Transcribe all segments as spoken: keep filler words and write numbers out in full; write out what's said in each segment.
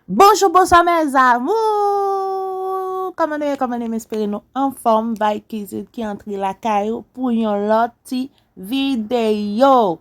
Bonjou, bonswa, mes amours! Kòman nou ye? Kòman nou ye? M espere nou anfòm. Vay Kizin ki antre lakay ou pou yon lòt ti videyo.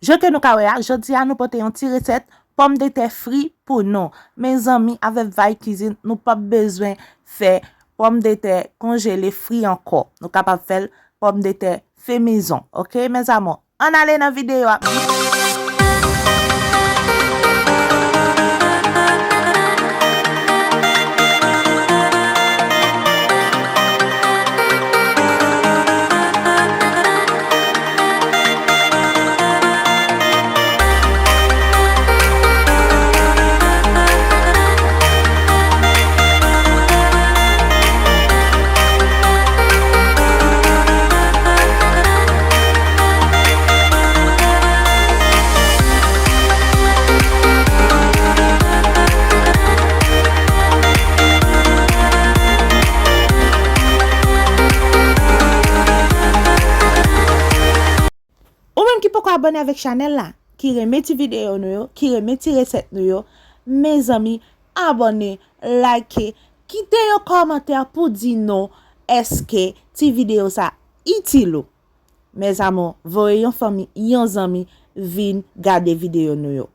Jan ke nou ka wè a, jodi a nou pote yon ti resèt pòmdetè fri pou nou. Mezanmi, avèk Vay Kizin, nou p ap bezwen fè pòmdetè konjele fri ankò. Nou kapab fè l pòmdetè fè mezon. Oke, mes amours? Ann ale nan videyo a. Ou menm ki poko abòne avèk chanèl la, ki renmen ti videyo nou yo, ki renmen ti resèt nou yo, mezanmi, abòne, like, kite yon kòmantè pou di nou èske ti videyo sa itil ou. Mes amours, voye yon fanmi, yon zanmi vin gade videyo nou yo.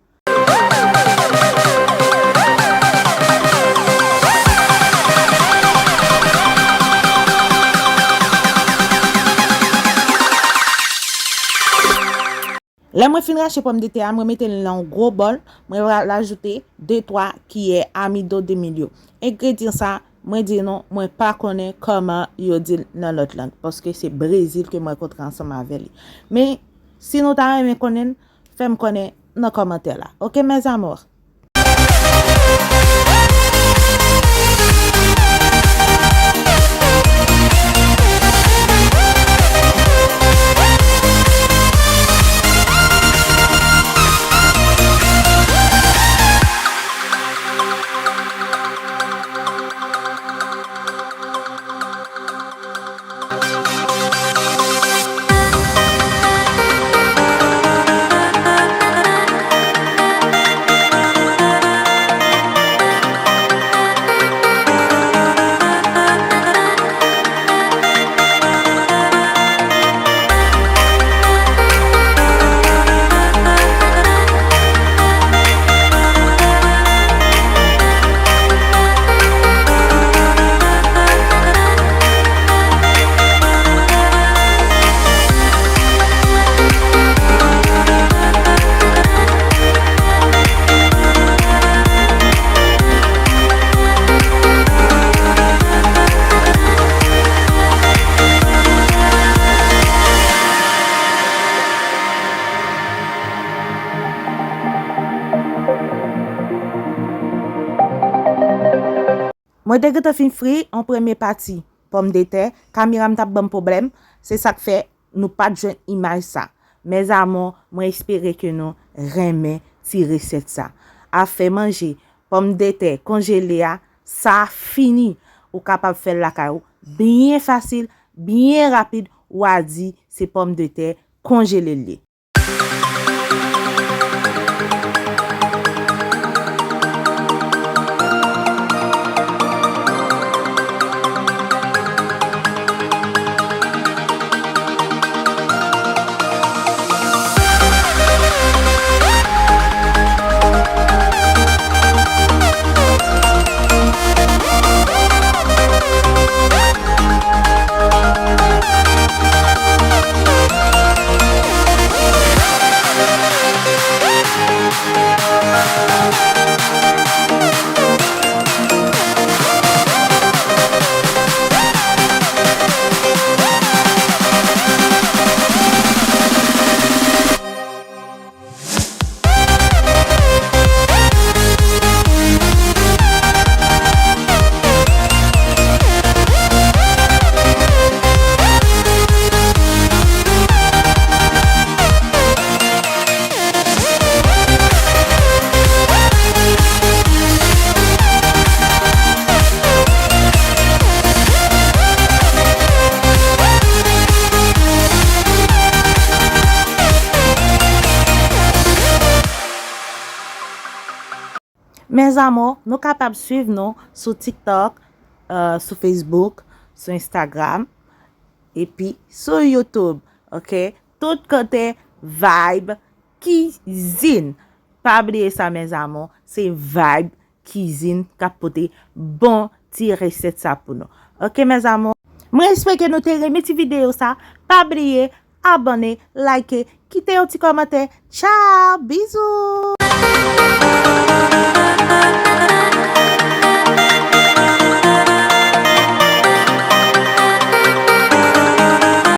Lè mwen fin rache pòmdetè a, mwen mete l nan yon gwo bòl, mwen va ajoute de twa kiyè amido de milyo. Engredyan sa, mwen di nou, mwen pa konnen kòman yo di l nan lòt lang, paske se Brezil ke mwen rankontre ansanm avè li. Men, si nou ta renmen konnen l, fè m konnen nan kòmantè la. Oke, mes amours? Mwen te gentan fin fri yon premye pati pòmdetè, kamera m t ap ban m pwoblèm, se sa k fè nou pa t jwenn imaj sa. Mes amours, mwen espere ke nou renmen ti resèt sa. Afè manje, pòmdetè konjele a, sa fini. Ou kapab fè l lakay ou byen fasil, byen rapid, w a di se pòmdetè konjele l ye. Mes amours, nou kapab swiv nou sou TikTok, euh, sou Facebook, sou Instagram, epi sou YouTube, ok? Tout kote Vibe Cuisine. Pa bliye sa, mes amours, se Vibe Cuisine k ap pote bon ti resèt sa pou nou. Ok, mes amours? Mwen espere ke nou te renmen ti videyo sa. Pa bliye, abòne, like, kite yon ti kòmantè. Tchao, bizou!